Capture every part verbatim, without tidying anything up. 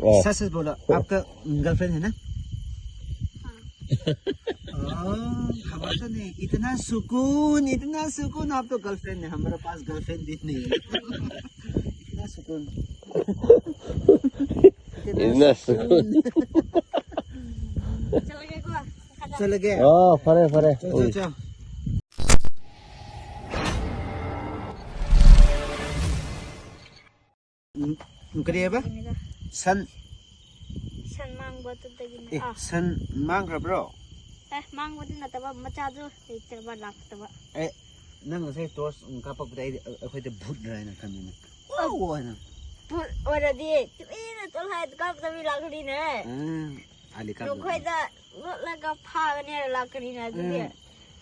सच सच बोलो, आपका गर्लफ्रेंड है ना? हाँ। खबर तो नहीं। इतना सुकून, इतना सुकून, आप तो गर्लफ्रेंड है, हमारे पास गर्लफ्रेंड भी नहीं है। इतना सुकून। इतना सुकून। चल गए को? चल गए। ꯑꯣ, ꯐꯔꯦ, ꯐꯔꯦ꯫ ꯆꯣ, ꯆꯣ, ꯆꯣ꯫ ꯎꯝ, ꯀꯔꯤ ꯍꯥꯏꯕ? ꯁꯟ꯫ ꯁꯟ ꯃꯥꯡꯕꯗꯨꯗꯒꯤꯅꯦ꯫ ꯑꯦ, ꯑꯥ꯫ ꯁꯟ ꯃꯥꯡꯈ꯭ꯔꯕ꯭ꯔꯣ? ꯑꯦ, ꯃꯥꯡꯕꯗꯤ ꯅꯠꯇꯕ, ꯃꯆꯥꯗꯣ ꯂꯩꯇ꯭ꯔꯕ, ꯂꯥꯛꯇꯕ꯫ ꯑꯦ, ꯅꯪ ꯉꯁꯥꯏ ꯇꯣꯔꯆ, ꯎꯝ, ꯀꯥꯞꯄꯛꯄꯗ ꯑꯩꯗꯤ, ꯑ-, ꯑꯩꯈꯣꯏꯗ ꯚꯨꯠꯔ ꯍꯥꯏꯅ ꯈꯟꯕꯅꯦ꯫ ꯋꯥꯎ ꯍꯥꯏꯅ꯫ ꯚꯨꯠ ꯑꯣꯏꯔꯗꯤ ꯇꯨꯃꯤꯟꯅ ꯆꯠꯂꯣ ꯍꯥꯏꯗ ꯀꯥꯞꯇꯕꯤ ꯂꯥꯛꯀꯅꯤꯅꯦ꯫ ꯎꯝ, ꯑꯥꯂꯤ ꯀꯥꯞꯄ꯫ ꯅꯈꯣꯏꯗ ꯂꯣꯠꯂꯒ ꯐꯥꯒꯅꯤ ꯍꯥꯏꯔ ꯂꯥꯛꯀꯅꯤꯅꯦ ꯑꯗꯨꯗꯤ꯫ ꯎꯝ꯫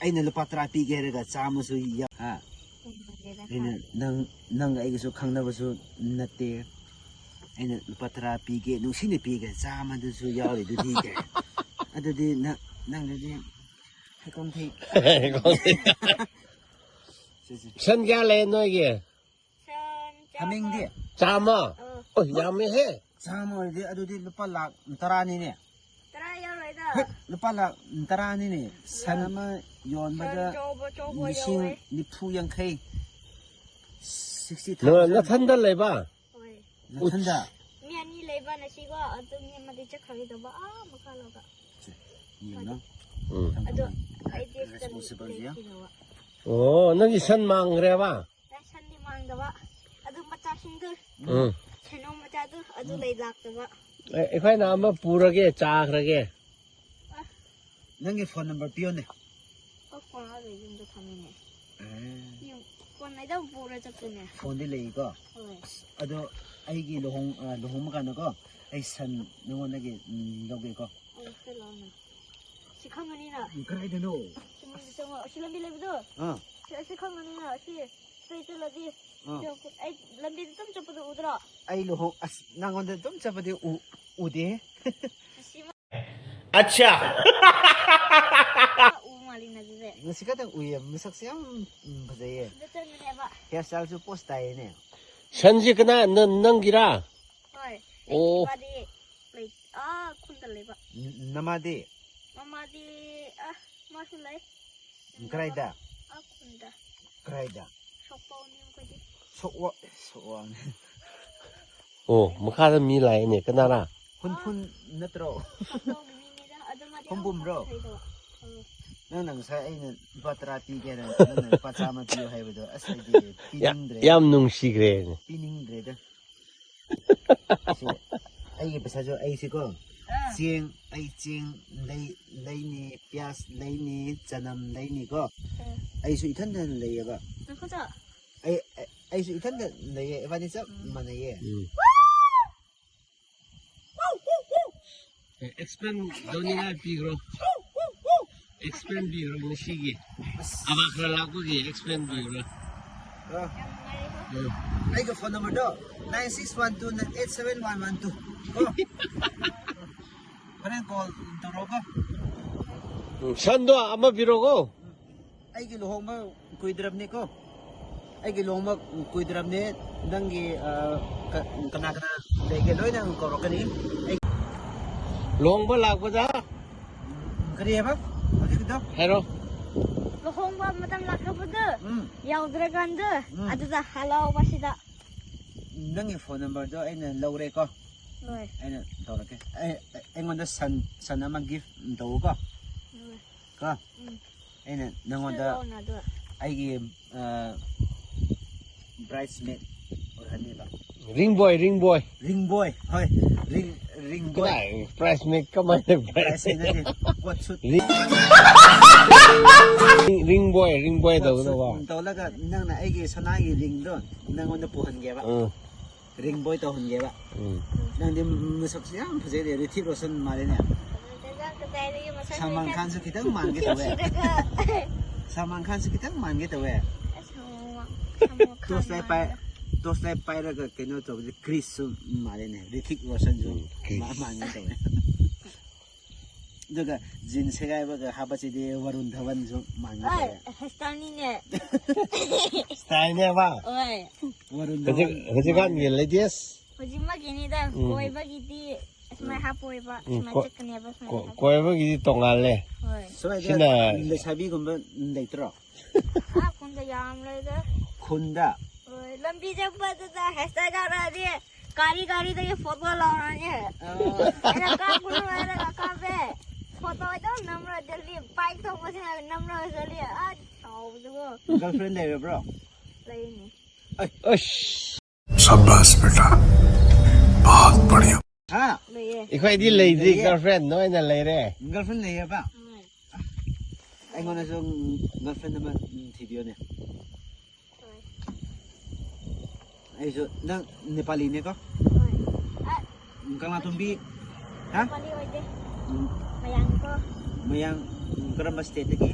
ꯑꯩꯅ ꯂꯨꯄꯥ ꯇꯔꯥ ꯄꯤꯒꯦ ꯍꯥꯏꯔꯒ ꯆꯥꯝꯃꯁꯨ ꯌꯥ-, ꯍꯥ? ꯑꯩꯅ ꯅꯪ, ꯅꯪꯒ ꯑꯩꯒꯁꯨ ꯈꯪꯅꯕꯁꯨ ꯅꯠꯇꯦ꯫ ꯑꯩꯅ ꯂꯨꯄꯥ ꯇꯔꯥ ꯄꯤꯒꯦ, ꯅꯨꯡꯁꯤꯅ ꯄꯤꯒꯦ, ꯆꯥꯝꯃꯗꯨꯁꯨ ꯌꯥꯎꯔꯤꯗꯨꯗꯤ ꯀꯩ? ꯑꯗꯨꯗꯤ ꯅꯪ, ꯅꯪꯒꯤꯗꯤ ꯍꯩꯀꯣꯡꯊꯩ꯫ ꯁꯦ, ꯁꯦ꯫ ꯁꯟ ꯀꯌꯥ ꯂꯩ ꯅꯣꯏꯒꯤ? ꯁꯟ ꯆꯥꯝꯃ꯫ ꯍꯥꯃꯦꯡꯗꯤ? ꯆꯥꯝꯃ? ꯑꯥ꯫ ꯑꯣ, ꯌꯥꯝꯃꯦꯍꯦ꯫ ꯆꯥꯝꯃ ꯑꯣꯏꯔꯗꯤ ꯑꯗꯨꯗꯤ ꯂꯨꯄꯥ ꯂꯥꯛ ꯇꯔꯥꯅꯤꯅꯦ꯫ ꯇꯔꯥ ꯌꯧꯔꯣꯏꯗ꯫ ꯍꯦ, ꯂꯨꯄꯥ ꯂꯥꯛ ꯇꯔꯥꯅꯤꯅꯦ꯫ ꯁꯟ ꯑꯃ ꯌꯣꯟꯕꯗ ꯁꯟ ꯑꯆꯧꯕ, ꯑꯆꯧꯕ ꯂꯤꯁꯤꯡ ꯌꯧꯋꯦ꯫ ꯅꯤꯐꯨ ꯌꯥꯡꯈꯩ꯫ ꯁꯤꯛꯁꯇꯤ ꯅ-, ꯊꯥꯎꯖꯟ꯫ ꯅꯊꯟꯗ ꯂꯩꯕ? ꯍꯣꯏ꯫ ꯅꯊꯟꯗ? ꯃꯤ ꯑꯅꯤ ꯂꯩꯕ ꯅꯁꯤꯒꯣ, ꯑꯗꯨ ꯃꯤ ꯑꯃꯗꯤ ꯆꯠꯈ꯭ꯔꯒꯦ ꯇꯧꯕ, ꯑꯥ, ꯃꯈꯥ ꯂꯣꯝꯗ꯫ ꯁꯦ, ꯌꯦꯡꯉꯣ꯫ ꯎꯝ꯫ ꯑꯗꯣ ꯑꯩꯗꯤ ꯁꯤꯗ ꯔꯦꯁꯄꯣꯟꯁꯤꯕꯜꯁꯦ꯫ ꯂꯩꯈꯤꯅꯕ꯫ ꯑꯣ, ꯅꯪꯒꯤ ꯁꯟ ꯃꯥꯡꯈ꯭ꯔꯦꯕ? ꯑꯦ, ꯁꯟꯗꯤ ꯃꯥꯡꯗꯕ꯫ ꯑꯗꯨ ꯃꯆꯥꯁꯤꯡꯗꯨ, ꯎꯝ꯫ ꯁꯦꯅꯧ ꯃꯆꯥꯗꯨ, ꯑꯗꯨ ꯂꯩ ꯂꯥꯛꯇꯕ꯫ ꯑꯦ, ꯑꯩꯈꯣꯏꯅ ꯑꯃ ꯄꯨꯔꯒꯦ, ꯆꯥꯈ꯭ꯔꯒꯦ꯫ ꯑ꯫ ꯅꯪꯒꯤ ꯐꯣꯟ ꯅꯝꯕꯔ ꯄꯤꯌꯣꯅꯦ꯫ ꯑꯣ, ꯐꯣꯟ ꯑꯥꯗ ꯌꯨꯝꯗ ꯊꯝꯃꯤꯅꯦ꯫ ꯑꯦ꯫ ꯌꯨꯝ, ꯐꯣꯟ ꯑꯩꯗ ꯄꯨꯔ ꯆꯠꯇꯣꯏꯅꯦ꯫ ꯐꯣꯟꯗꯤ ꯂꯩꯀꯣ? ꯍꯣꯏ꯫ ꯑꯁ, ꯑꯗꯣ ꯑꯩꯒꯤ ꯂꯨꯍꯣꯡ-, ꯑ, ꯂꯨꯍꯣꯡꯕ ꯀꯥꯟꯗꯀꯣ, ꯑꯩ ꯁꯟ ꯅꯉꯣꯟꯗꯒꯤ, ꯎꯝ, ꯂꯧꯒꯦꯀꯣ꯫ ꯑꯣ, ꯁꯤ ꯂꯥꯛꯑꯣꯅꯦ꯫ ꯁꯤ ꯈꯪꯒꯅꯤꯅ꯫ ꯎꯝ, ꯀꯗꯥꯏꯗꯅꯣ? ꯁꯤ ꯃꯅꯨꯡꯗ ꯆꯪꯉꯣ꯫ ꯑꯁꯤ ꯂꯝꯕꯤ ꯂꯩꯕꯗꯣ? ꯑꯥ꯫ ꯁꯤ, ꯑꯁꯤ ꯈꯪꯒꯅꯤꯅ, ꯑꯁꯤ꯫ ꯁꯤ ꯆꯠꯂꯗꯤ꯫ ꯑꯥ꯫ ꯁꯤ ꯑꯩ ꯂꯝꯕꯤꯗ ꯑꯗꯨꯝ ꯆꯠꯄꯗꯣ ꯎꯗ꯭ꯔꯣ? ꯑꯩ ꯂꯨꯍꯣꯡ-, ꯑꯁ, ꯅꯪꯉꯣꯟꯗ ꯑꯗꯨꯝ ꯆꯠꯄꯗꯤ ꯎ-, ꯎꯗꯦ꯫ ꯑꯁꯤ ꯑꯠꯆꯥ꯫ ꯎ ꯃꯥꯜꯂꯤꯅ ꯑꯗꯨꯗꯤ꯫ ꯉꯁꯤ ꯈꯛꯇꯪ ꯎꯏꯌꯦ, ꯃꯁꯛꯁꯦ ꯌꯥꯝ, ꯎꯝ, ꯐꯖꯩꯌꯦ꯫ ꯁꯤꯗ ꯆꯪꯒꯅꯦꯕ꯫ ꯍꯤꯌꯔ ꯁ꯭ꯇꯥꯏꯜꯁꯨ ꯄꯣꯁ ꯇꯥꯏꯌꯦꯅꯦ꯫ ꯁꯟꯁꯤ ꯀꯅꯥ, ꯅ-, ꯅꯪꯒꯤꯔꯥ? ꯍꯣꯏ꯫ ꯑꯣ꯫ ꯃꯥꯗꯤ ꯂꯩ-, ꯑꯥ, ꯈꯨꯟꯗ ꯂꯩꯕ꯫ ꯅ-, ꯅꯃꯥꯗꯤ? ꯃꯃꯥꯗꯤ, ꯑꯥ, ꯃꯥꯁꯨ ꯂꯩ꯫ ꯀꯗꯥꯏꯗ? ꯑꯥ, ꯈꯨꯟꯗ꯫ ꯀꯗꯥꯏꯗ? ꯁꯣꯛꯄꯥꯎꯅꯤ ꯃꯈꯣꯏꯗꯤ꯫ ꯁꯣꯛꯋꯥ-, ꯁꯣꯛꯋꯥꯡ꯫ ꯑꯣ, ꯃꯈꯥꯗ ꯃꯤ ꯂꯥꯛꯏꯅꯦ꯫ ꯀꯅꯥꯔꯥ? ꯍꯨꯟꯐꯨꯟ ꯅꯠꯇ꯭ꯔꯣ? ꯁꯣꯛꯄꯥꯎꯒꯤ ꯃꯤꯅꯤꯗ꯫ ꯑꯗꯣ ꯃꯥꯗꯤ ꯍꯨꯝꯕꯨꯝꯔꯣ? ꯍꯩꯗꯕ꯫ ꯎꯝ꯫ ꯅꯪꯅ ꯉꯁꯥꯏ ꯑꯩꯅ ꯂꯨꯄꯥ ꯇꯔꯥ ꯄꯤꯒꯦ ꯍꯥꯏꯅ ꯅꯪꯅ ꯂꯨꯄꯥ ꯆꯥꯝꯃ ꯄꯤꯌꯨ ꯍꯥꯏꯕꯗꯣ, ꯑꯁ, ꯑꯩꯗꯤ ꯌꯥ-, ꯄꯤꯅꯤꯡꯗ꯭ꯔꯦ꯫ ꯌꯥꯝ ꯅꯨꯡꯁꯤꯈ꯭ꯔꯦꯅꯦ꯫ ꯄꯤꯅꯤꯡꯗ꯭ꯔꯦꯗ꯫ ꯁꯤ ꯑꯩꯒꯤ ꯄꯩꯁꯥꯁꯨ ꯑꯩꯁꯤꯀꯣ, ꯑꯥ꯫ ꯆꯦꯡ, ꯑꯩ ꯆꯦꯡ ꯂꯩ-, ꯂꯩꯅꯤ, ꯄꯤꯌꯥꯁ ꯂꯩꯅꯤ, ꯆꯅꯝ ꯂꯩꯅꯤꯀꯣ꯫ ꯑꯥ꯫ ꯑꯩꯁꯨ ꯏꯊꯟꯗꯅ ꯂꯩꯌꯦꯕ꯫ ꯉꯥꯏꯈꯣ ꯆꯣ꯫ ꯑꯩ, ꯑꯩ, ꯑꯩꯁꯨ ꯏꯊꯟꯗ ꯂꯩꯌꯦ, ꯏꯕꯥꯅꯤ ꯆꯞ ꯎꯝ꯫ ꯃꯥꯟꯅꯩꯌꯦ꯫ ꯎꯝ꯫ ꯑꯦ, ꯑꯦꯛꯁꯄ꯭ꯂꯦꯟ ꯇꯧꯅꯤꯡꯉꯥꯏ ꯄꯤꯈ꯭ꯔꯣ꯫ ꯑꯦꯛꯁꯄ꯭ꯂꯦꯟ ꯄꯤꯈ꯭ꯔꯣ ꯉꯁꯤꯒꯤ꯫ ꯑꯁ꯫ ꯑꯕꯥꯈ꯭ꯔ ꯂꯥꯛꯄꯒꯤ ꯑꯦꯛꯁꯄ꯭ꯂꯦꯟ ꯄꯤꯈ꯭ꯔꯣ꯫ ꯑ, ꯎꯝ꯫ ꯑꯩꯒꯤ ꯐꯣꯟ ꯅꯝꯕꯔꯗꯣ nine six one two eight seven one one two ꯀꯣ꯫ ꯍꯣꯔꯦꯟ ꯀꯣꯜ ꯇꯧꯔꯛꯑꯣꯀꯣ꯫ ꯎꯝ, ꯁꯟꯗꯣ ꯑꯃ ꯄꯤꯔꯣꯀꯣ꯫ ꯑꯩꯒꯤ ꯂꯨꯍꯣꯡꯕ ꯀꯨꯏꯗ꯭ꯔꯕꯅꯤꯀꯣ꯫ ꯑꯩꯒꯤ ꯂꯨꯍꯣꯡꯕ ꯀꯨꯏꯗ꯭ꯔꯕꯅꯤ꯫ ꯅꯪꯒꯤ, ꯑ, ꯀ-, ꯀꯅꯥ ꯀꯅꯥ ꯂꯩꯒꯦ ꯂꯣꯏꯅ ꯀꯧꯔꯛꯀꯅꯤ꯫ ꯑꯩ ꯂꯨꯍꯣꯡꯕ ꯂꯥꯛꯄꯗ? ꯀꯔꯤ ꯍꯥꯏꯕ? ꯍꯧꯖꯤꯛꯀꯤꯗꯣ? ꯍꯥꯏꯔꯣ꯫ ꯂꯨꯍꯣꯡꯕ ꯃꯇꯝ ꯂꯥꯛꯈ꯭ꯔꯕꯗꯣ ꯎꯝ꯫ ꯌꯧꯗ꯭ꯔꯀꯥꯟꯗ ꯎꯝ꯫ ꯑꯗꯨꯗ ꯍꯜꯂꯛꯑꯣꯕ ꯁꯤꯗ꯫ ꯅꯪꯒꯤ ꯐꯣꯟ ꯅꯝꯕꯔꯗꯣ ꯑꯩꯅ ꯂꯧꯔꯦꯀꯣ꯫ ꯍꯣꯏ꯫ ꯑꯩꯅ ꯇꯧꯔꯛꯀꯦ꯫ ꯑꯩ, ꯑꯩꯉꯣꯟꯗ ꯁꯟ, ꯁꯟ ꯑꯃ ꯒꯤꯐ ꯇꯧꯀꯣ꯫ ꯍꯣꯏ꯫ ꯀꯣ? ꯎꯝ꯫ ꯑꯩꯅ ꯅꯪꯉꯣꯟꯗ ꯁꯤꯜꯂꯛꯑꯣꯅ ꯑꯗꯨ꯫ ꯑꯩꯒꯤ, ꯑ, bridesmaid ꯑꯣꯏꯍꯟꯅꯦꯕ꯫ Ring boy, ring boy꯫ Ring boy, ꯍꯣꯏ, ring, ring boy꯫ ꯀꯗꯥꯏ prize maid ꯀꯃꯥꯏꯅ prize maid? Prize maid ꯅꯠꯇꯦ, coat suit꯫ Ring, ring boy, ring boy coat suit ꯇꯧꯒꯗꯧꯕ꯫ ꯇꯧꯔꯒ ꯅꯪꯅ ꯑꯩꯒꯤ ꯁꯅꯥꯒꯤ ringꯗꯣ ꯅꯪꯉꯣꯟꯗ ꯄꯨꯍꯟꯒꯦꯕ꯫ ꯎꯝ꯫ Ring boy ꯇꯧꯍꯟꯒꯦꯕ꯫ ꯎꯝ꯫ ꯅꯪꯗꯤ ꯃꯁꯛꯁꯨ ꯌꯥꯝ ꯐꯖꯩꯅꯦ, ꯔꯤꯊꯤꯛ ꯔꯣꯁꯟ ꯃꯥꯜꯂꯦꯅꯦ꯫ ꯐꯖꯗꯦꯗ, ꯀꯗꯥꯏꯗꯒꯤ ꯃꯁꯛ ꯁꯜꯃꯥꯟ ꯐꯖ-, ꯈꯥꯟꯁꯨ ꯈꯤꯇꯪ ꯃꯥꯟꯒꯦ ꯇꯧꯋꯦ꯫ ꯊꯤꯔꯒ꯫ ꯁꯜꯃꯥꯟ ꯈꯥꯟꯁꯨ ꯈꯤꯇꯪ ꯃꯥꯟꯒꯦ ꯇꯧꯋꯦ꯫ ꯑꯁ, ꯁꯜꯃꯥꯟ ꯈꯥꯟ torch light ꯄꯥꯏ-, ꯃꯥꯟꯗꯦ꯫ Torch light ꯄꯥꯏꯔꯒ ꯀꯩꯅꯣ ꯇꯧꯕꯁꯦ ꯀ꯭ꯔꯤꯁꯁꯨ ꯃꯥꯜꯂꯦꯅꯦ, ꯔꯤꯊꯤꯛ ꯔꯣꯁꯟꯁꯨ ꯎꯝ, ꯀ꯭ꯔꯤꯁ꯫ ꯃꯥ-, ꯃꯥꯟꯒꯦ ꯇꯧꯋꯦ꯫ ꯑꯗꯨꯒ jeans ꯁꯦꯒꯥꯏꯕꯒ ꯍꯥꯞꯄꯁꯤꯗꯤ ꯋꯥꯔꯨꯟ ꯙꯋꯟꯁꯨ ꯃꯥꯟꯒꯦ ꯍꯣꯏ, ꯇꯧꯋꯦ꯫ Hairstyleꯅꯤꯅꯦ꯫ Styleꯅꯦꯕ? ꯍꯣꯏ꯫ ꯋꯥꯔꯨꯟ ꯍꯧꯖꯤꯛ, ꯙꯋꯟ ꯍꯧꯖꯤꯛꯀꯥꯟꯒꯤ ꯃꯥꯟꯒꯦ꯫ Latest꯫ ꯍꯧꯖꯤꯛꯃꯛꯀꯤꯅꯤꯗ꯫ ꯎꯝ꯫ ꯀꯣꯏꯕꯒꯤꯗꯤ ꯑꯁꯨꯃꯥꯏ ꯎꯝ꯫ ꯍꯥꯄꯣꯏꯕ꯫ ꯎꯝ, ꯁꯨꯃꯥꯏ ꯀꯣ-, ꯆꯠꯀꯅꯦꯕ, ꯁꯨꯃꯥꯏ ꯀꯣ-, ꯍꯥꯄꯣꯏ꯫ ꯀꯣꯏꯕꯒꯤꯗꯤ ꯇꯣꯡꯉꯥꯜꯂꯦ꯫ ꯍꯣꯏ꯫ ꯁ꯭ꯋꯥꯏꯗ ꯁꯤꯅ ꯂꯩꯁꯥꯕꯤꯒꯨꯝꯕ ꯂꯩꯇ꯭ꯔꯣ? ꯑꯥ, ꯈꯨꯟꯗ ꯌꯥꯝ ꯂꯩꯗ꯫ ꯈꯨꯟꯗ? ꯍꯣꯏ, ꯂꯝꯕꯤ ꯆꯠꯄꯗꯨꯗ ꯍꯦꯁꯇꯥꯏ ꯀꯥꯔꯛꯑꯗꯤ ꯒꯥꯔꯤ, ꯒꯥꯔꯤꯗꯒꯤ ꯐꯣꯇꯣ ꯂꯧꯔꯅꯤ꯫ ꯑꯣ꯫ ꯑꯩꯅ ꯀꯥꯞꯀꯅꯨ ꯍꯥꯏꯔꯒ ꯀꯥꯞꯄꯦ꯫ ꯐꯣꯇꯣ ꯑꯗꯨꯝ ꯅꯝꯔ ꯆꯠꯂꯤ꯫ ꯕꯥꯏꯛ ꯊꯧꯕꯁꯤꯅ ꯅꯝꯔꯒ ꯆꯠꯂꯤ꯫ ꯑꯥ, ꯆꯥꯎꯕꯗꯨꯕꯨ꯫ Girlfriend ꯂꯩꯔꯕ꯭ꯔꯣ? ꯂꯩꯅꯤ꯫ ꯑꯁ꯫ शाबाश बेटा, बहुत बढ़िया। ꯍꯥ? ꯂꯩꯌꯦ꯫ ꯑꯩꯈꯣꯏꯗꯤ ꯂꯩꯗ꯭ꯔꯤ, ꯂꯩꯌꯦ? Girlfriend ꯅꯣꯏꯅ ꯂꯩꯔꯦ꯫ Girlfriend ꯂꯩꯌꯦꯕ? ꯎꯝ꯫ ꯑꯩꯉꯣꯟꯗꯁꯨ girlfriend ꯑꯃ, ꯎꯝ, ꯊꯤꯕꯤꯌꯣꯅꯦ꯫ ꯍꯣꯏ꯫ ꯑꯩꯁꯨ, ꯅꯪ ꯅꯦꯄꯥꯂꯤꯅꯦꯀꯣ? ꯍꯣꯏ꯫ ꯑ, ꯎꯝ, ꯀꯪꯂꯥꯇꯣꯝꯕꯤ? ꯍꯥ? ꯅꯦꯄꯥꯂꯤ ꯑꯣꯏꯗꯦ꯫ ꯎꯝ꯫ ꯃꯌꯥꯡꯀꯣ꯫ ꯃꯌꯥꯡ, ꯎꯝ, ꯀꯔꯝꯕ stateꯇꯒꯤ?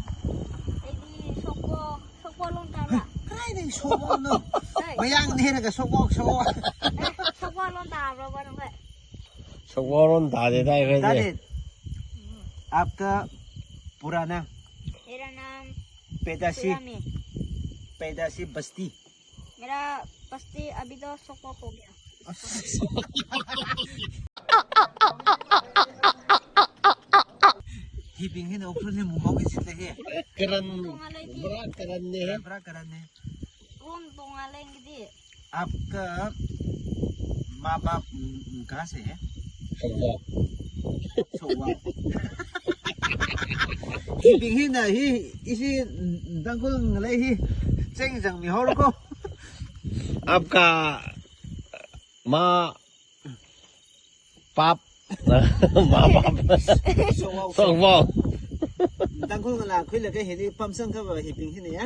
ꯑꯩꯗꯤ ꯁꯣꯛꯄꯣ-, ꯁꯣꯛꯄꯣ ꯂꯣꯝ ꯇꯥꯕ꯭ꯔꯥ? ꯀꯗꯥꯏꯗꯒꯤ ꯁꯣꯛꯄꯣꯅꯣ? ꯍꯣꯏ꯫ ꯃꯌꯥꯡꯅꯦ ꯍꯥꯏꯔꯒ ꯁꯣꯛꯄꯣ, ꯁꯣꯛꯄꯣ꯫ ꯑꯦ, ꯁꯣꯛꯄꯣ ꯂꯣꯝ ꯇꯥꯕ꯭ꯔꯣꯕ ꯅꯈꯣꯏ? ꯁꯣꯛꯄꯣ ꯂꯣꯝ ꯇꯥꯗꯦꯗ ꯑꯩꯈꯣꯏꯗꯤ꯫ ꯇꯥꯗꯦ꯫ आपका पूरा नाम? मेरा नाम पैदाशी? पूरा में। पैदाशी बस्ती? मेरा बस्ती अभी तो सोपो हो गया। ꯍꯤꯕꯤꯡ ꯍꯤꯅ ꯎꯈ꯭ꯔꯨꯜ ꯍꯦ ꯃꯨꯍꯥꯎꯒꯤ ꯁꯤꯠꯂꯦ ꯍꯦ꯫ ꯀꯔꯟ, ꯇꯣꯉꯥꯟ ꯂꯩꯇꯦ꯫ ꯄꯨꯔꯥ ꯀꯔꯟꯅꯦ ꯍꯦ꯫ ꯄꯨꯔꯥ ꯀꯔꯟꯅꯦ꯫ ꯔꯣꯝ ꯇꯣꯉꯥꯟ ꯂꯩꯒꯤꯗꯤ꯫ आपका माँ बाप, उम, उम, कहाँ से है? ꯁꯣꯛꯄꯣ꯫ ꯁꯣꯛꯄꯣ꯫ ꯍꯤꯕꯤꯡ ꯍꯤꯅ ꯍꯤ, ꯏꯁꯤ, ꯎꯝ, ꯇꯥꯡꯈꯨꯜ ꯂꯩ ꯍꯤ꯫ ꯆꯦꯡ ꯆꯪ ꯃꯤ ꯍꯧꯔꯣꯀꯣ꯫ आपका माँ बाप, माँ बाप। ꯁꯣꯛꯄꯣ꯫ ꯁꯣꯛꯄꯣ꯫ ꯇꯥꯡꯈꯨꯜ ꯉꯂꯥ ꯈꯨꯏꯂꯒ ꯍꯦꯗꯤ ꯄꯝꯁꯪ ꯈꯕ ꯍꯤꯕꯤꯡ ꯍꯤꯅ ꯌꯥ꯫